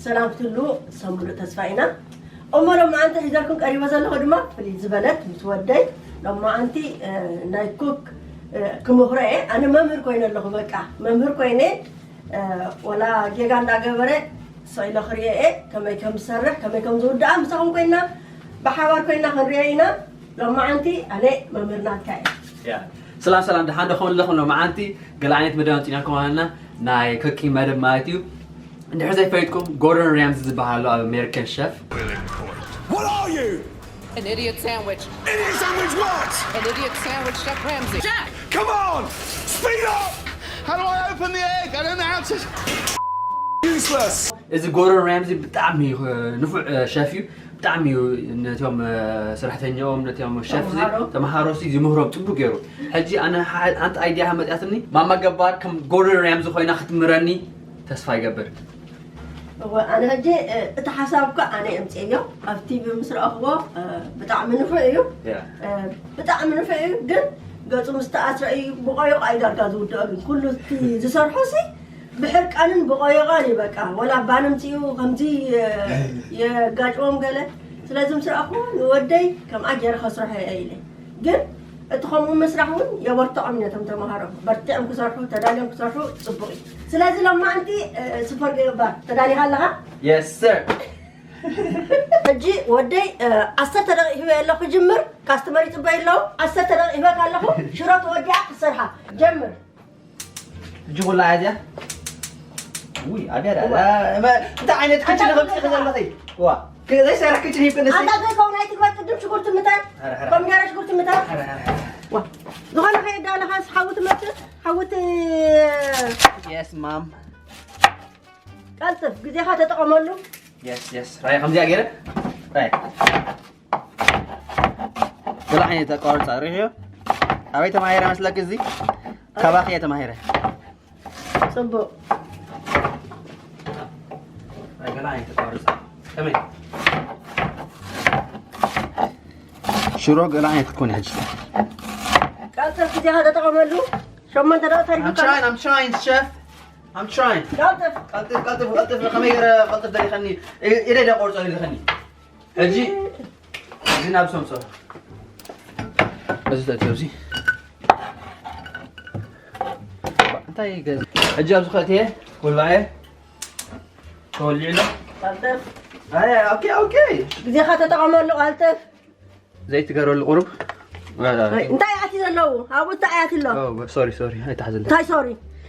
ሰላም ክትህልዉ ሰምሉ ተስፋ ኢና። እሞ ሎማዓንቲ ሒዘልኩም ቀሪበ ዘለኹ ድማ ፍልይ ዝበለት ምስ ወደይ ሎማዓንቲ፣ እ፣ ናይ ኩክ፣ እ፣ ክምህሮ እየ። ኣነ መምህር ኮይነ ኣለኹ፣ በቃ መምህር ኮይነ፣ እ፣ ወላ ጌጋ እንዳገበረ ስቕ ኢለ ክርእዮ እየ። ከመይ ከም ዝሰርሕ፣ ከመይ ከም ዝውድኣ ምሳኹም ኮይና ብሓባር ኮይና ክንርእዮ ኢና። ሎማዓንቲ ኣነ መምህር ናትካ እየ። ያ። ሰላም ሰላም፣ ደሓን ዶ ኮን ኣለኹም? ሎማዓንቲ ገለ ዓይነት መደብ ኣምፂእናልኩም ኣለና፣ ናይ ኩኪንግ መደብ ማለት እዩ። እንድሕር ዘይፈለጥኩም፣ ጎርደን ራምዚ ዝበሃል ኣሎ ኣብ ኣሜሪካን ሸፍ። What are you? An idiot sandwich. Idiot sandwich what? An idiot sandwich, Chef Ramsay. Jack! Come on! Speed up! How do I open the egg? I don't know how to. Useless! እዚ ጎርደን ራምዚ ብጣዕሚ እዩ ንፉዕ፣ እ፣ ሸፍ እዩ። ብጣዕሚ እዩ ነቶም፣ እ፣ ሰራሕተኛኦም፣ ነቶም ሸፍ ዚ-፣ ተምሃሮ። ተምሃሮ ሲ ዝምህሮም ጽቡቅ ገይሩ። ሕጂ ኣነ ሓ-፣ ሓንቲ ኣይድያ መጽኣትኒ፣ ማማ ገባር ከም ጎርደን ራምዚ ኮይና ክትምህረኒ ተስፋ ይገብር። እወ፣ ኣነ ሕጂ፣ እ፣ እቲ ሓሳብ እኮ ኣነ የምጽኤዮ። ኣብ ቲቪ ምስ ረኣኽዎ፣ እ፣ ብጣዕሚ ንፉዕ እዩ። ያ። እ፣ ብጣዕሚ ንፉዕ እዩ፣ ግን ገጹ ምስ ተኣስረ እዩ ብቆይቆ እዩ ዳርጋ ዝውድኦ። ግን ኩሉ እቲ ዝሰርሖ ሲ ብሕርቃንን ብቆይቆን እዩ በቃ። ወላ ባን ኣምጺኡ ከምዚ፣ እ፣ የጋጭዎም ገለ። ስለዚ ምስ ረኣኽዎ ንወደይ ከምኣ ገይረ ከስርሖ እየ ኢለ። ግን እቲ ከምኡ ምስራሕ እውን የበርትዖም ነቶም ተምሃሮ። በርቲዖም ክሰርሑ፣ ተዳልዮም ክሰርሑ ጽቡቕ እዩ። ስለዚ ሎማዕንቲ፣ እ፣ ሱፐር ገባር ተዳሊኻ ኣለኻ? Yes, sir. ሕጂ ወደይ፣ እ፣ ዓሰርተ ደቂቕ ሂበ ኣለኹ ክጅምር። ካስተመር ይጽበዩ ኣለዉ። ዓሰርተ ደቂቕ ሂበካ ኣለኹ። ሽሮ ተወዲኣ ክትሰርሓ። ጀምር። ሕጂ ኩላ እያ እዚኣ? ውይ፣ ኣብያ ዳ-፣ እዋ። ላ-፣ መ-፣ እንታይ ዓይነት ክችን ኣታ ከምፂ ዘለኺ? ዋ፣ ከ-፣ ዘይሰርሕ ክችን ሂብክን እስቲ? ኣታ ዘይከውን ኣይትግበር፣ ቅድም ሽጉርቲ ምታን፣ ኧረ፣ ኧረ። ኮሚደረ ሽጉርቲ ምታን። ኧረ፣ ኧረ፣ ኧረ። ዋ፣ ዝኾነ ከየዳለኻስ ሓዊ ትመጽእ፣ ሓዊ ት-፣ Yes, mom. ቀልጥፍ፣ ግዜኻ ተጠቐመሉ። Yes, yes. ራይ ከምዚኣ ገይረ? ራይ። ገለ ዓይነት ኣቋርጻ ርኢኽዮ? ኣበይ ተማሂረ መስለኪ እዚ? ካባኺ እየ ተማሂረ። ጽቡቕ። ኣይ፣ ገለ ዓይነት ኣቋርጻ። ከመይ? ሽሮ ገለ ዓይነት ክትኮን ሕጂ። ቀልጥፍ ግዜኻ ተጠቐመሉ። ሸሞንተ ደቂቕ I'm ተሪፉካ። Trying, I'm trying, chef. I'm trying. ቀልጥፍ። ቀልጥፍ፣ ቀልጥፍ፣ ቀልጥፍ። ከመይ ገይረ ቀልጥፍ ደሊኸኒ? ኢ-፣ ኢደይ ደቆርጾ ደሊኸኒ። ሕጂ፣ እዚ ናብ ሰምሶ። እዚ ተእትዮ፣ እዚ። እንታይ ገዝ-፣ ሕጂ ኣብዚ ከእትየ፣ ውላየ። ተወሊዑ ኣሎ። ቀልጥፍ። ኣይ፣ ኦኬ፣ ኦኬ። ግዜኻ ተጠቐመሉ፣ ቀልጥፍ። ዘይትገረሉ ቁሩብ። ኣይ፣ እንታይ ኣትዩ ዘለዉ? ኣብኡ እንታይ ኣትዩ ኣሎ? ኦ፣ ሶሪ፣ ሶሪ፣ ኣይትሓዘለይ። እንታይ ሶሪ?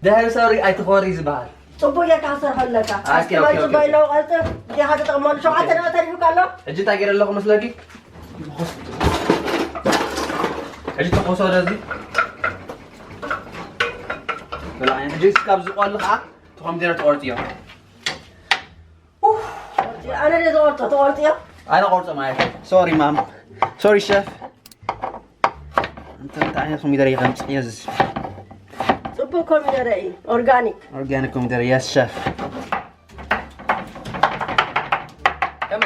ድሕሪ ሶሪ ኣይትኾሪ ዝበሃል። ጽቡቅ ጌርካ ክትሰርሖ ኣለካ። ኦኬ፣ ኣስተማሪ ኦኬ፣ ጽቡቅ ኦኬ። ኢሎ፣ ቀልጥፍ፣ ጌርካ ተጠቕመሉ። ሸውዓተ ደቂቕ ተሪፉካ ኣሎ። ሕጂ እንታይ ገይረ ኣለኹ መስለኪ? ሕጂ ተኾሶ ወደዚ። ብላዕ፣ ሕጂ እስካብ ዝቆል ከዓ እቲ ኮሚደረ ትቆርጽዮ። ኣነ ድየ ዝቆርጾ? ትቆርጽዮ? ኣነ ቆርጾ ማለት እዩ። ሶሪ ማም። ሶሪ ሸፍ። እንተ እንታይ ዓይነት ኮሚደረ እዩ ከምጽእ እዚ? ጽቡቅ ኮሚደረ እዩ፣ ኦርጋኒክ። ኦርጋኒክ ኮሚደረ፣ የስ ሸፍ።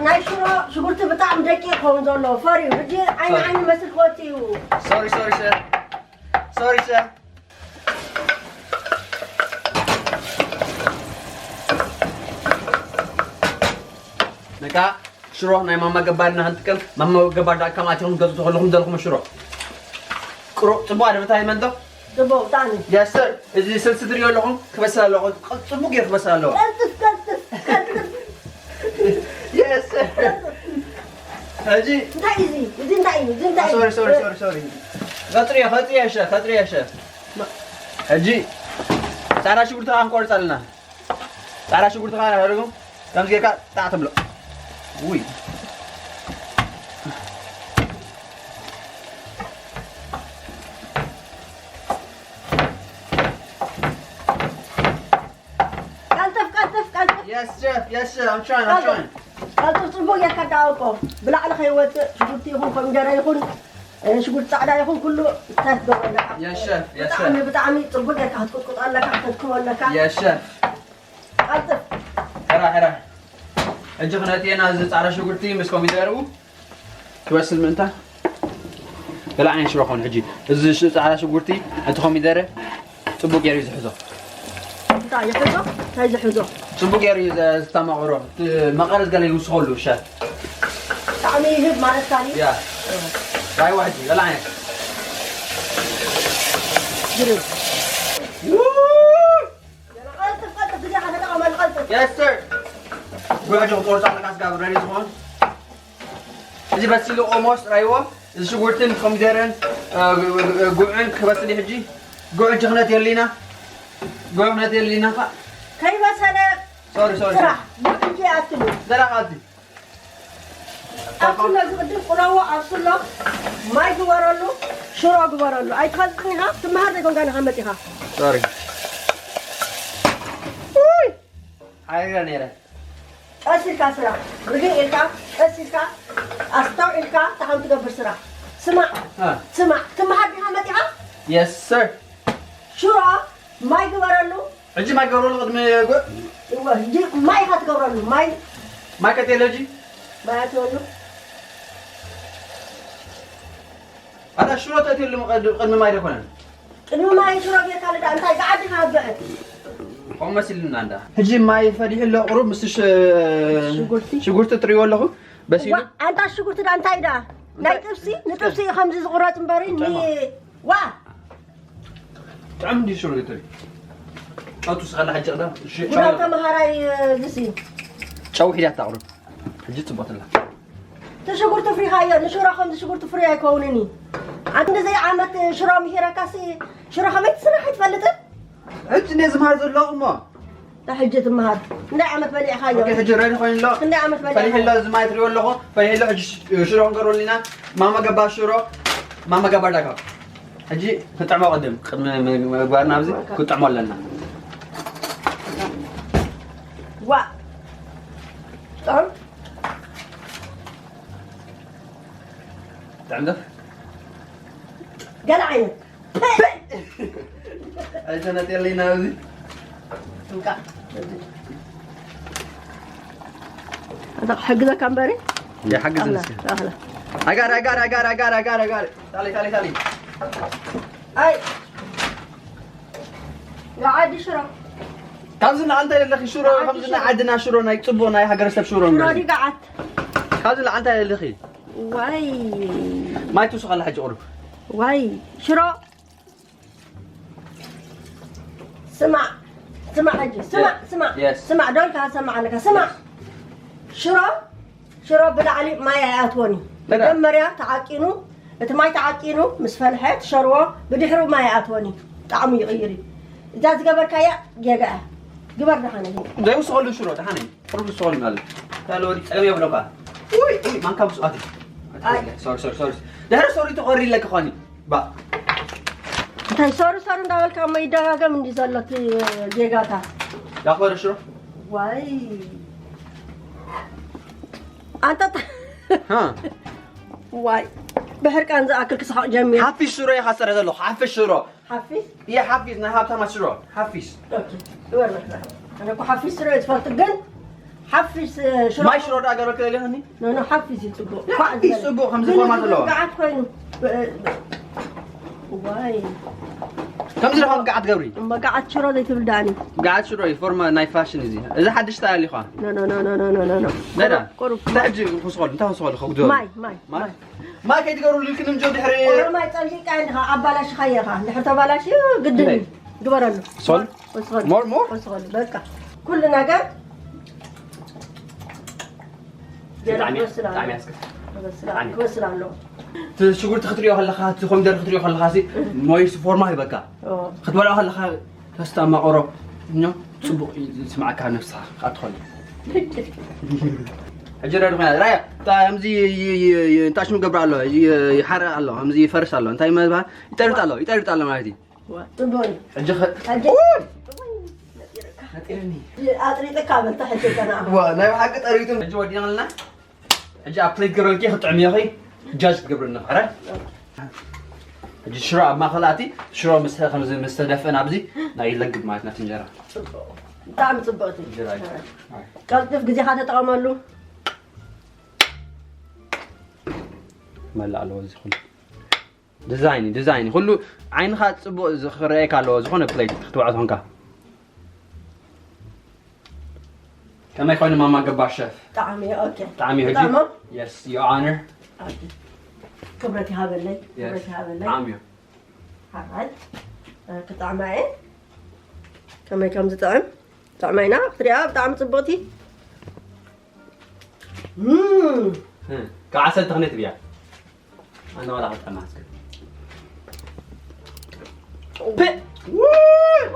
ናይ ሽሮ ሽጉርቲ ብጣዕሚ ደቂቅ ክኸውን ዘለዎ ፈርዩ። ሕጂ ዓይኒ ሶሪ። ዓይኒ መስል ክወጽእ እዩ። ሶሪ፣ ሶሪ ሸፍ። ሶሪ ሸፍ። ነካ ሽሮ ናይ ማማ ገባር ኢና ክንጥቀም። ማማ ገባር ዳት ካም ኣቲኹም ገዝኡ ተኸለኹም ዘለኹም ሽሮ። ቅሩብ ጽቡቕ ኣደበታ ይመንቶ? ጽቡቕ፣ ብጣዕሚ። የስ ሰር። እዚ ስልሲ ትሪኦ ኣለኹም ክበስል ኣለኹ። ጽቡቕ ገይሩ ክበስል ኣለዎ። ቀልጥፍ፣ ቀልጥፍ፣ ቀልጥፍ። የስ ሰር። ሕጂ እንታይ እዩ እዚ? እዚ እንታይ እዩ? እዚ እንታይ እዩ? ሶሪ፣ ሶሪ፣ ሶሪ፣ ሶሪ። ከጥርዮ፣ ከጥርዮ ሸፍ፣ ከጥርዮ ሸፍ። ሕጂ ጻዕዳ ሽጉርቲ ከዓ ክንቆርጽ ኣለና። ጻዕዳ ሽጉርቲ ከዓ ንሕርጉ ከምዚ ጌርካ ጣዕ ተብሎ። ውይ። ቀልጥፍ፣ ቀልጥፍ፣ ቀልጥፍ። Yes, chef. Yes, chef. I'm trying. I'm ቀልጥፍ። Trying. ቀልጥፍ ጽቡቅ ጌርካ ዳውቆ። ብላዕሊ ከይወጽእ ሽጉርቲ ይኹን ኮሚደረ ይኹን፣ እ፣ ሽጉርቲ ጻዕዳ ይኹን ኩሉ እንታይ ትገብሮ ኣለካ? Yes, chef. Yes, ብጣዕሚ፣ chef. ብጣዕሚ ጽቡቅ ጌርካ ክትቅጥቅጦ ኣለካ፣ ክትትክቦ ኣለካ። Yes, chef. ቀልጥፍ። ሕራ፣ ሕራ። ሕጂ ክነእትየና እዚ ጻዕዳ ሽጉርቲ ምስ ኮሚደርኡ ክበስል ምእንታ። ገለ ዓይነት ሽሮ ኾን ሕጂ። እዚ ሽ-፣ ጻዕዳ ሽጉርቲ፣ እቲ ኮሚደረ ጽቡቅ ገይሩ እዩ ዝሕዞ። እንታይ ይሕዞ? እንታይ ዝሕዞ? ጽቡቅ ገይሩ እዩ ዘ-፣ ዝተማቕሮ። እቲ መቐረት ገለ ይውስኸሉ፣ ሸፍ። ጣዕሚ ይህብ ማለት ካሊ? ያ። ራይዋ ሕጂ፣ በላዕ። ግርም። ውይ! ቀልጥፍ፣ ቀልጥፍ፣ ግዜኻ ተጠቐመሉ፣ ቀልጥፍ። Yes, sir. ጉዕ ሕጂ ክትቆርጻ ኣለካ፣ ስጋ ready ዝኾን። እዚ በሲሉ almost ራይዎ። እዚ ሽጉርትን ኮሚደረን፣ እ፣ ጉዕን ክበስል እዩ ሕጂ። ጉዕ ሕጂ ክነትየሉ ኢና። ጉዕ ክነትየሉ ኢና። ከይበሰለ ሶሪ፣ ሶሪ፣ ስራሕ። ሶሪ። ጉዕ ሕጂ ኣትሉ። ዘራቕ ኣቲ። ኣብስሎ፣ ዝቕድም ቁለዎ ኣብስሎ። ማይ ግበረሉ፣ ሽሮ ግበረሉ። ኣይትፈልጥን ኢኻ፣ ትመሃር ዘይኮንካ ኢኻ መጺኻ። ሶሪ። ውይ! ሓሪረ ነይረ። ቀስ ኢልካ ስራሕ። ርግእ ኢልካ፣ ቀስ ኢልካ፣ ኣስተውዒልካ፣ ተሓም ትገብር ስራሕ። ስማዕ፣ እ። ስማዕ። ትመሃር ዲኻ መጺኻ? Yes, sir. ሽሮ፣ ማይ ግበረሉ። ሕጂ ማይ ገብረሉ ቅድሚ ጉዕ? እወ፣ ሕጂ ማይ ኢኻ ትገብረሉ። ማይ ማይ ከትየለ ሕጂ? ማይ ኣትወሉ። ኣታ ሽሮ ተእትየሉ ቅድ-፣ ቅድሚ ማይ ደኮነን? ቅድሚ ማይ ሽሮ ጌርካ ልዳ እንታይ ገዓት ዲኻ ኣበዐ? ከምኡ መሲልና እንዳ። ሕጂ ማይ ፈሊሑ ኣሎ ቁሩብ ምስቲ ሽ-፣ ሽጉርቲ? ሽጉርቲ ትርእይዎ ኣለኹ። በሲሉ? ዋ፣ ኣንታ ሽጉርቲ ዳ እንታይ ዳ? ናይ እንታይ? ጥብሲ፣ ንጥብሲ እዩ ከምዚ ዝቑረጽ እምበሪ፣ ኒ-፣ ጥዕማ። ዋ! ጥዕም እንዲ ሽሮ ይትሪ። ጨው ትውስኸላ ሕጂ ቅዳም። እሺ፣ ጨው ጉዳም ይኹን። ተመሃራይ፣ እ፣ ዝሲ። ጨው ሒዳታ ቁሩብ። ሕጂ ጽቡቕ ትላ። እቲ ሽጉርቲ ፍሪኻዮ፣ ንሽሮ ከምዚ ሽጉርቲ ፍሪ ኣይከውንን እዩ። ኣንቲ ዘይ ዓመት ሽሮ ምሂረካሲ፣ ሽሮ ከመይ ትስራሕ ኣይትፈልጥን? ሕጂ እኔ ዝምሃር ዘለኹ እሞ። ታ ሕጂ ትምሃር። ክንደይ ዓመት በሊዕኻዮ? ኦኬ፣ ሕጂ ሬዲ ኮይኑ ኣሎ። ክንደይ ዓመት በሊዕኻዮ? ፈሊሑ ኣሎ፣ እዚ ማይ ትሪኦ ኣለኹ። ፈሊሑ ኣሎ፣ ሕጂ ሽ-፣ ሽሮ ክንገርበሉ ኢና። ማማ ገባ ሽሮ፣ ማማ ገባ ዳካ። ሕጂ ክጥዕሞ ቅድም፣ ቅድሚ ም-፣ ምግባርና ኣብዚ ኦኬ። ክጥዕሞ ኣለና። ዋ። ጥዑም? ጥዕም ዶ? ገለ ዓይነት። ኣይተነጥየለይ ናብዚ። እንካ። ኣታ ክሕግዘካ እምበሪ? ይሓግዝ ኣኽላ፣ እስኪ። ኣኽላ። ኣጋር፣ ኣጋር፣ ኣጋር፣ ኣጋር፣ ኣጋር፣ ኣጋር። ታሊ፣ ታሊ፣ ታሊ። ኣይ። ንዓዲ ሽሮ። ካብዚ ንዓንታ የለኺ ሽሮ፣ ንዓዲ ካብዚ ሽሮ። ንዓድና ሽሮ፣ ናይ ጽቡቕ ናይ ሃገረሰብ ሽሮ ሽሮ ንገዚ። ዲጋዓት። ካብዚ ንዓንታ የለኺ። ዋይ። ማይ ትውስኸላ ሕጂ ቁሩብ። ዋይ። ሽሮ። ስማዕ፣ ስማዕ ሕጂ፣ ስማዕ፣ የ-፣ ስማዕ፣ የስ። ስማዕ፣ ደልካ ሰማዕ ኣለካ፣ ስማዕ። ሽሮ፣ ሽሮ ብላዕሊ ማይ ኣይኣትዎን እዩ። በዳ። መጀመርያ ተዓቂኑ፣ እቲ ማይ ተዓቂኑ ምስ ፈልሐ ትሸርዎ፣ ብድሕሩ ማይ ኣይኣትዎን እዩ። ጣዕሙ ይቕይር እዩ። እዛ ዝገበርካያ ጌጋ እያ። ግበር ደሓን እዩ። ዘይውስኸሉ ሽሮ ደሓን እዩ። ቁሩብ ዝስኸሉ ኣሎ። ካልእ ወዲ ጸገም የብሎካ። ውይ፣ ውይ፣ ማንካ ምስ ኣትዩ። ኣይ። ሶሪ፣ ሶሪ፣ ሶሪ። ድሕሪ ሶሪ ተኾሪ ኢለካ ኾኒ። ባ። እንታይ ሶሪ ሶሪ እንዳበልካ እሞ ይደጋገም እንዲ ዘሎ እቲ ጌጋታ። ዳኽበረ ሽሮ? ዋይ። ኣንታ ተ-፣ ሃ። ዋይ። ብሕርቃን ዝኣክል ክስሓቕ ጀሚሩ። ሓፊስ ሽሮ ኢኻ ትሰርሕ ዘለኹ፣ ሓፊስ ሽሮ። ሓፊስ? እየ ሓፊስ፣ ናይ ሃብታማት ሽሮ። ሓፊስ። ኦኬ። ግበር በቃ። ኣነ እኮ ሓፊስ ሽሮ እየ ዝፈልጥ፣ ግን ሓፊስ፣ እ፣ ሽሮ ማይ ሽሮ ደኣ ገረክ ደሊኽኒ? ኖ፣ ኖ፣ ሓፊስ እዩ ጽቡቕ። ያ፣ ኳዕ ሓፊስ ዝበለ። ጽቡቕ፣ ከምዚ ግን ፎርማት እዚ ኣለዎ። ገዓት ኮይኑ። እ፣ ዋይ። ከምዚ ደኣ ገዓት ገብሪ። እሞ ገዓት ሽሮ ዘይትብል ደኣኒ። ገዓት ሽሮ እዩ፣ ፎርማ ናይ ፋሽን እዚ። እዚ ሓድሽ ስታይል እዩ ኸዓ። ኖ፣ ኖ፣ ኖ። ነዳ። ቁሩብ፣ ቁሩብ። እንታይ ሕጂ ክውስኸሉ፣ እንታይ ክውስኸሉ፣ ከጉድለሉ? ማይ፣ ማይ፣ ማይ? ማይ? ማይ ከይትገብሩ ልልክን እንጆ ድሕሪ ኦሮማይ ጸሊእካ እንዲኻ ኣባላሽኻዮ ኢኻ። እንድሕር ተባላሽዩ ግድን እዩ። ግበረሉ። ሶል? ወስኸሉ። ሞር፣ ሞር? ወስኸሉ። በቃ። ኩሉ ነገር ብጣዕሚ፣ ክበስል ኣለዎ። ብጣዕሚ ያስከፍ። ክበስል፣ ብጣዕሚ። ክበስል ኣለዎ። እቲ ሽጉርቲ ክትሪኦ ከለኻ፣ እቲ ኮሚደረ ክትሪኦ ከለኻ ሲ፣ ሞይስ ፎርማ ይበካ። ኦ። ክትበልዖ ከለኻ ተስተማቕሮ፣ እኛ ጽቡቕ እዩ ዝስምዓካ ነብስኻ፣ ካብ ትኾነ። ሕጂ ራያ ዝኾነ፣ ራያ፣ እታ፣ ከምዚ ይ-፣ ይ-፣ ይ-፣ ይ-፣ እንታይ ሽሙ ገብር ኣሎ፣ ይ-፣ ይሓርቕ ኣሎ፣ ከምዚ ይፈርስ ኣሎ፣ እንታይ ምባል? ይጠርጥ ኣሎ፣ ይጠርጥ ኣሎ ማለት እዩ። ዋ፣ ጽቡቕ እዩ። ሕጂ ኸ-፣ ሕጂ ኡይ! ነጢርኒ። ኣጥሪጥካ በልታ ሕጂ ገና። ዋ፣ ናይ ብሓቂ ጠሪጡ። ሕጂ ወዲና ኣለና። ሕጂ ኣብ ፕሌት ገበልኪ ክጥዕም እየ ኸይ ጃጅ ክትገብርኒ፣ ሕረ? ሕጂ ሽሮ ኣብ ማእኸል ኣቲ፣ ሽሮ ምስ፣ ከምዚ ምስ ተደፍአ ናብዚ፣ ናይ ለግብ ማለት ናቲ እንጀራ። ጽቡቕ። ብጣዕሚ ጽቡቕ እቲ። እንጀራ እዩ። ቀልጥፍ ግዜኻ ተጠቐመሉ። መላእ ኣለዎ እዚ ኩሉ። ዲዛይን፣ ዲዛይን። ኩሉ ዓይንኻ ጽቡቕ ዝ-፣ ክረኣየካ ኣለዎ፣ ዝኾነ ፕሌት ክትበልዖ ተኾንካ። ከመይ ኮይኑ ማማ ገባር ሸፍ? ጣዕሚ ኦኬ። ጣዕሚ ሕጂ? ጣዕሙ? Yes, your honor. ኦኬ። ክብረት ይሃበለይ፣ Yes. ክብረት ይሃበለይ። ጣዕሚ እዩ። ሓራይ ክጣዕማ እየ። ከመይ ከም ዝጥዕም ጥዕመ ኢና ክትሪኣ ብጣዕሚ ጽቡቕቲ። እም፣ እ፣ ካብ ዓሰርተ ክንደይ ትብያ? ኣነ ዋላ ክጥዕማ እስከ።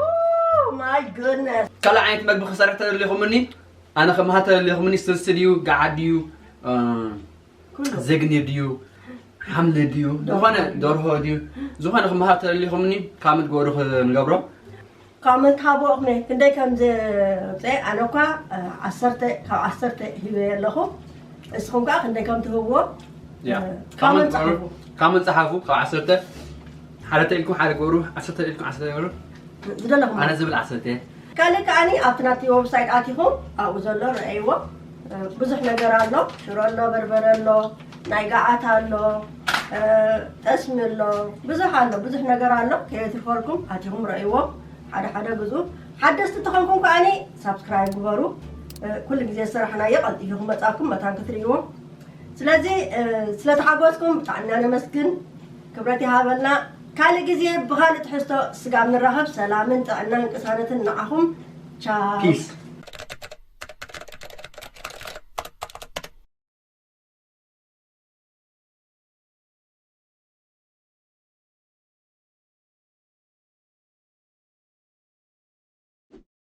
Oh my goodness። ካልእ ዓይነት መግቢ ክሰርሕ ተደሊኹምኒ፣ ኣነ ክመሃር ተደሊኹምኒ፣ ስልሲ ድዩ፣ ገዓት ድዩ፣ እ፣ ኩሉ ዘግኒ ድዩ፣ ሓምሊ ድዩ፣ ዝኾነ ደርሆ ድዩ፣ ዝኾነ ክመሃር ተደሊኹምኒ፣ ካመንት ገበሩ ክንገብሮ። ካመንት ሃቦ እኽሜ ክንደይ ከም ዘውፅአ ኣነ እኳ እ፣ ዓሰርተ ካብ ዓሰርተ ሂበ ኣለኹ። እስኹም ከዓ ክንደይ ከም ትህብዎ ያ። እ፣ ካመንት ካመንት ፃሓፉ። ካመንት ፃሓፉ፣ ካብ ዓሰርተ ሓደ ተኢልኩም ሓደ ገበሩ፣ ዓሰርተ ተኢልኩም ዓሰርተ ገበሩ። ዝደለኹም ኣነ ዝብል ዓሰርተ እየ። ካልእ ከዓኒ ኣብቲ ናቲ ዌብሳይት ኣቲኹም ኣብኡ ዘሎ ረኣይዎ። እ፣ ብዙሕ ነገር ኣሎ። ሽሮ ኣሎ፣ በርበረ ኣሎ፣ ናይ ገዓት ኣሎ፣ እ፣ ጠስሚ ኣሎ፣ ብዙሕ ኣሎ፣ ብዙሕ ነገር ኣሎ። ከየትርፈልኩም ኣቲኹም ረኣይዎ። ሓደ ሓደ ግዙ። ሓደስቲ ተኾንኩም ከዓኒ ሳብስክራይብ ግበሩ። እ፣ ኩሉ ግዜ ዝሰራሕናዮ ቀልጢፉ ክመጻኩም መታን ክትርእይዎ። ስለዚ እ፣ ስለተሓጎስኩም ብጣዕሚ ኢና ነመስግን። ክብረት ይሃበልና። ካልእ ግዜ ብኻልእ ትሕዝቶ ስጋብ ንራኸብ ሰላምን ጥዕናን ቅሳነትን ንዓኹም። ቻው። ፒስ።